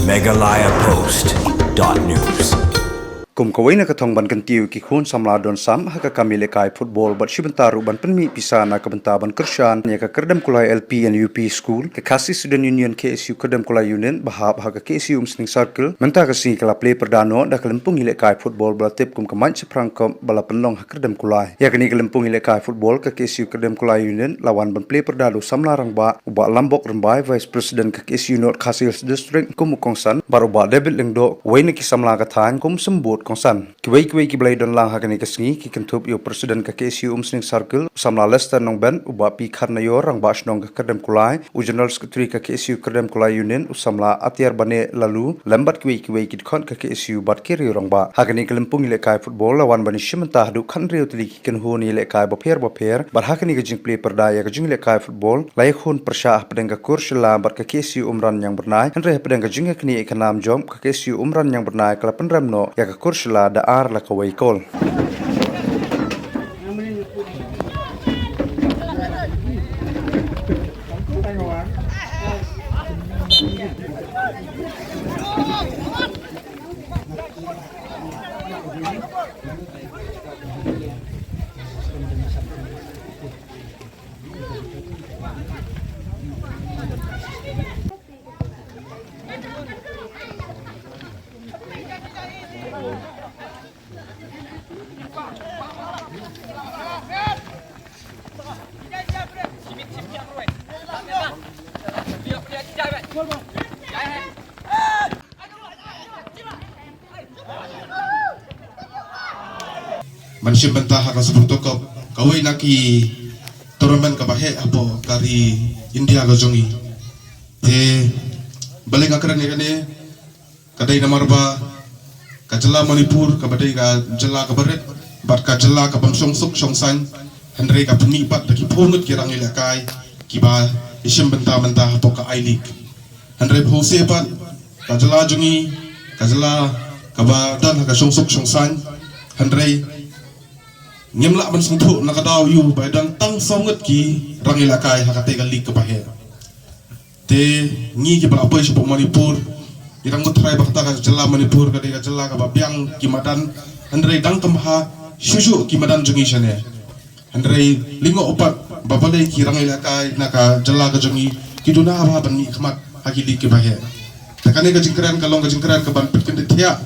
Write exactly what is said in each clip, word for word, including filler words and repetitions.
Meghalaya Post dot news. Kum kawei na ka thong ban kyntiew ki khun samla don sam ha ka kam ïalehkai football bad shi bynta ruh ban pynmih pisa na ka bynta ban kyrshan ïa ka Kyrdemkulai L P and U P School, ka Khasi Student Union K S U Kyrdemkulai Unit ba hap ha ka K S U Umsning Circle mynta ka sngi ka la plie pyrda noh da ka lympung ïalehkai football ba la tip kum ka Mait Shaphrang Cup ba la pynlong ha Kyrdemkulai. Ïa kane ka lympung ïalehkai football ka K S U Kyrdemkulai Unit la wan ban plie pyrda da u samla rangbah u Bah Lambok Rymbai, Vice President ka K S U North Khasi Hills District, kum u kongsan, bad u Bah David Lyngdoh, uwei na ki samla ka thaiñ, kum symbud kongsan. Kiwei kiwei kiba la ïadon lang ha kane ka sngi ki kynthup ïa u President ka K S U Umsning Circle, u samla Lester Nongbet, u Bah P Kharnaior, Rangbah Shnong ka Kyrdemkulai, u General Secretary ka K S U Kyrdemkulai Unit, u samla Atiar Bane Lalu, lem bad kiwei kiwei ki dkhot ka K S U bad ki riew rangbah. Ha kane ka lympung ïalehkai football la wan ban ïashim bynta haduh khathynriew tylli ki kynhun ïalehkai bapher bapher, bad ha kane ka jingplie pyrda ïa ka jingïalehkai football la ïakhun pyrshah hapdeng ka Kur Shylla bad ka K S U Umran Ñiangbyrnai, hynrei hapdeng ka jingïaknieh ka nam jop ka K S U Umran Ñiangbyrnai ka la pynrem noh ïa ka Kur Shylla da ar la kawei kol. Ban shim bynta ha ka Subrata Cup, kawei na ki tournament kaba heh hapoh ka ri India ka jong ngi. Te balei nga kren ïa kane, ka dei namar ba ka jylla Manipur kaba dei ka jylla kaba rit bad ka jylla kabym shong suk shong saiñ, hynrei ka pynmih pat da ki phew ngut ki rangïalehkai kiba ïashim bynta mynta hapoh ka I-League. Hynrei phew se pat ka jylla jong ngi ka jylla kaba don ha ka shong suk shong saiñ, hynrei ngim lah ban sngewthuh na ka daw aïu ba don tang saw ngut ki rangïalehkai ha katei ka league kaba heh. Te ngi kiba la poi shapoh Manipur, ngi dang mut tharai ba kata ka jylla Manipur ka dei ka jylla kaba biang ki madan, hynrei dang kham bha shuh shuh ki madan jong ngi shane. Hynrei lyngngoh pat ba balei ki rangïalehkai na ka jylla ka jong ngi ki duna bha ban mihkhmat ha ki league kiba heh. Te kane ka jingkren ka long ka jingkren kaban pynkyndit thiah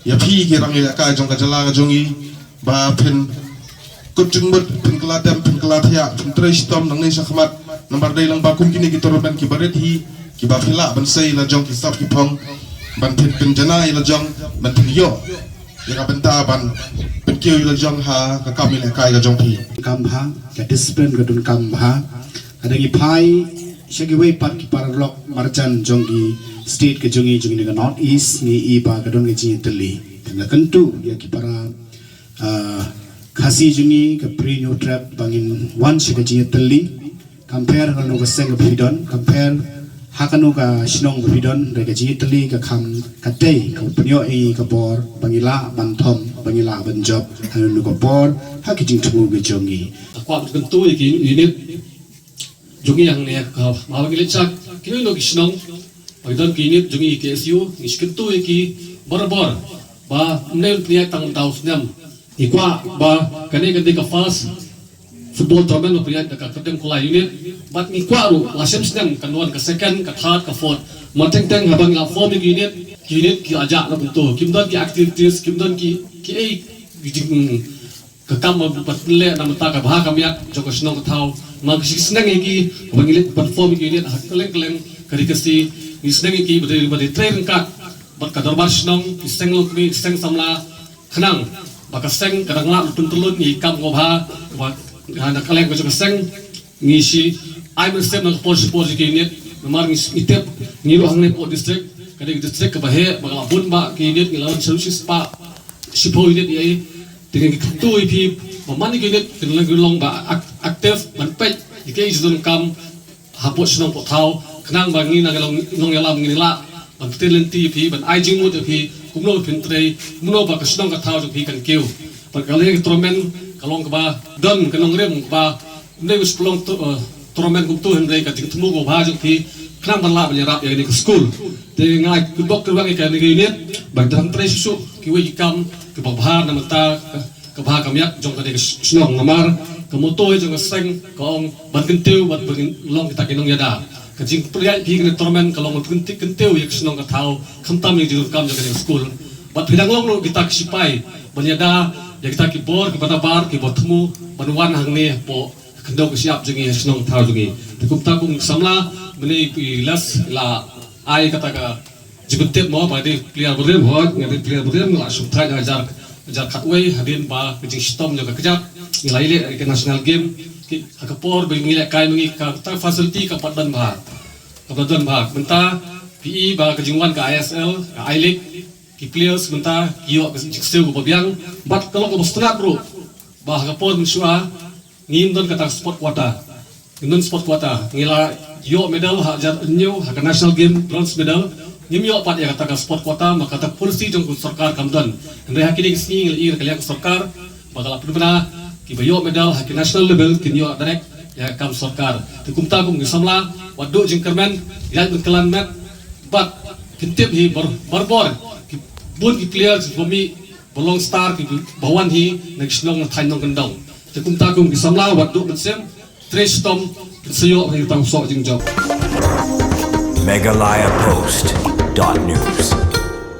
ïa phi ki rangïalehkai jong ka jylla ka jong ngi, ba phin kut jingmut, phin kylla dem, phin kylla thiah, phin trei shitom nangne shakhmat. Namar dei lang ba kum kine ki tournament kiba rit hi, kiba phi lah ban sei la jong ki sap ki phong, ban phin pynjanai la jong, ban phin ïoh ïa ka bynta ban pynkiew ïa la jong ha ka kam ïalehkai ka jong phi. Kam bha, ka discipline ka don kam bha. Hadien ngi phai sha kiwei pat ki paralok marjan jong ki state ka jong ngi, jong ngi ka North East, ngi i ba ka don ka jingïatylli. Te nga kyntu ïa ki para ah, Khasi jong ngi ka Pre Hynñiewtrep ba ngin wan sha ka jingïatylli. Kam pher ha kano ka seng ba phi don, kam pher ha kano ka shnong ba phi don, hynrei ka jingïatylli ka kham katei kaba pynïoh ïa ngi ka bor ba ngi lah ban thom, ba ngi lah ban jop ha kano ka por ha ka jingthmu ka jong ngi. Nga kwah ban kyntu ïa ki unit jong ngi hangne, ka, ma ba ngi leit sha kino kino ki shnong ba ki don ki unit jong ngi K S U, ngi shu kyntu ïa ki barabor ba ym dei ban pynïaid tang mynta u snem. Ngi kwah ba kane ka dei ka first football tournament ba pynïaid da ka Kyrdemkulai unit, bad ngi kwah ruh la shem snem kan wan ka second, ka third, ka fourth. Mar teng teng haba ngi la form ïa ki unit, ki unit ki la jah na kumto, kim don ki activities, kim don ki, kiei ki jing, ka kam ba, ba pynleh na mynta ka bha ka miat jong ka shnong ka thaw. Namar ngi sneng ïa ki ba ngi leit ban form ïa ki unit ha kylleng kylleng ka ri Khasi, ngi sneng ïa ki ba dei, ba dei trei ryngkat bad ka dorbar shnong, ki seng longkmie, ki seng samla, khnang ba ka seng ka dang lah ban pyntyllun ïa ki kam kaba bha, kaba ha na kylleng ka jong ka seng. Ngi shu ai mynsiem na ka por sha ka por ïa ki unit, namar ngi, ngi tip ngi ruh hangne hapoh district, ka dei ka district kaba heh ba ka la bun bha ki unit, ngi la wan sha shi spah shiphew unit ïa i. Te ngi kyntu ïa phi ba man ïa ki unit kin long, kin long ba ac-, active ban peit ïa kiei ki jingdonkam hapoh shnong hapoh thaw, khnang ba ngi na ka long, nongïalam ngin lah ban pyntrei lynti ïa phi, ban ai jingmut ïa phi kumno ba phin trei, kumno ba ka shnong ka thaw jong phi kan kiew. Bad ka lei ka tournament ka long kaba don ka nongrim kaba ym dei ba shu pynlong to-, eh, tournament kumto, hynrei ka jingthmu kaba bha jong phi khnang ban lah ban ïarap ïa kane ka skul. Te nga ai khublei kyrpang ïa kane ka unit ba ka dang trei shuh shuh kiwei ki kam kiba bha na mynta ka, ka bha ka miat jong kane ka shnong namar ka motto jong ka seng ka ong ban kyntiew bad ban long kita ki nongïada. Ka jingpyrshah phi kane tournament ka long ban kyntiew, kyntiew ïa ka shnong ka thaw khamtam ïa ka jingdonkam jong kane ka skul. Bad phi dang long ruh kita ki sipai ban ïada ïa kita ki bor kiba nabar kiba thmu ban wan hangne hapoh ka khyndew ka shyiap jong ngi, shnong thaw jong ngi. Te kumta kum samla mynne phi les la ai kata ka jingpyntip mo ba dei player barim, hooid nga dei player barim, nga la shongthait hajar, hajar khatwei hadien ba ka jingshitom jong ka kjat ngi la ïaleh ïa ka national game. Ki, ha ka por ba ngi lehkai ma ngi kata ka facility kam pat don bha. Kam pat don bha. Mynta phi i ba ka jingwan ka I S L, ka I-League, ki players mynta ki ïoh ka jingsiew kaba biang bad ka long kaba sngewtynnat ruh ba ha ka por mynshuwa ngim don kata ka sport quota. Ngim don sport quota. Ngi la ïoh medal ha jar hynñiew ha ka national game, bronze medal. Ngim ïoh pat ïa kata ka sport quota, ma kata ka policy jong ka sorkar kam don. Hynrei ha kine ki sngi ngi la ïohi ka liang ka sorkar ba ka la pynbna kiba ïoh medal ha ki national level kin ïoh direct ïa ka kam sorkar. Te kumta kum ki samla wat duh jingkyrmen, ïaid ban kylla met bad kin tip hi bar, barabor ki bun ki players ba mih ba long star kiba wan hi na ki shnong na thaiñ nongkyndong. Te kumta kum ki samla wat duh mynsiem, trei shitom, kin sa ïoh hi tang soh jingjop. Meghalaya Post dot news.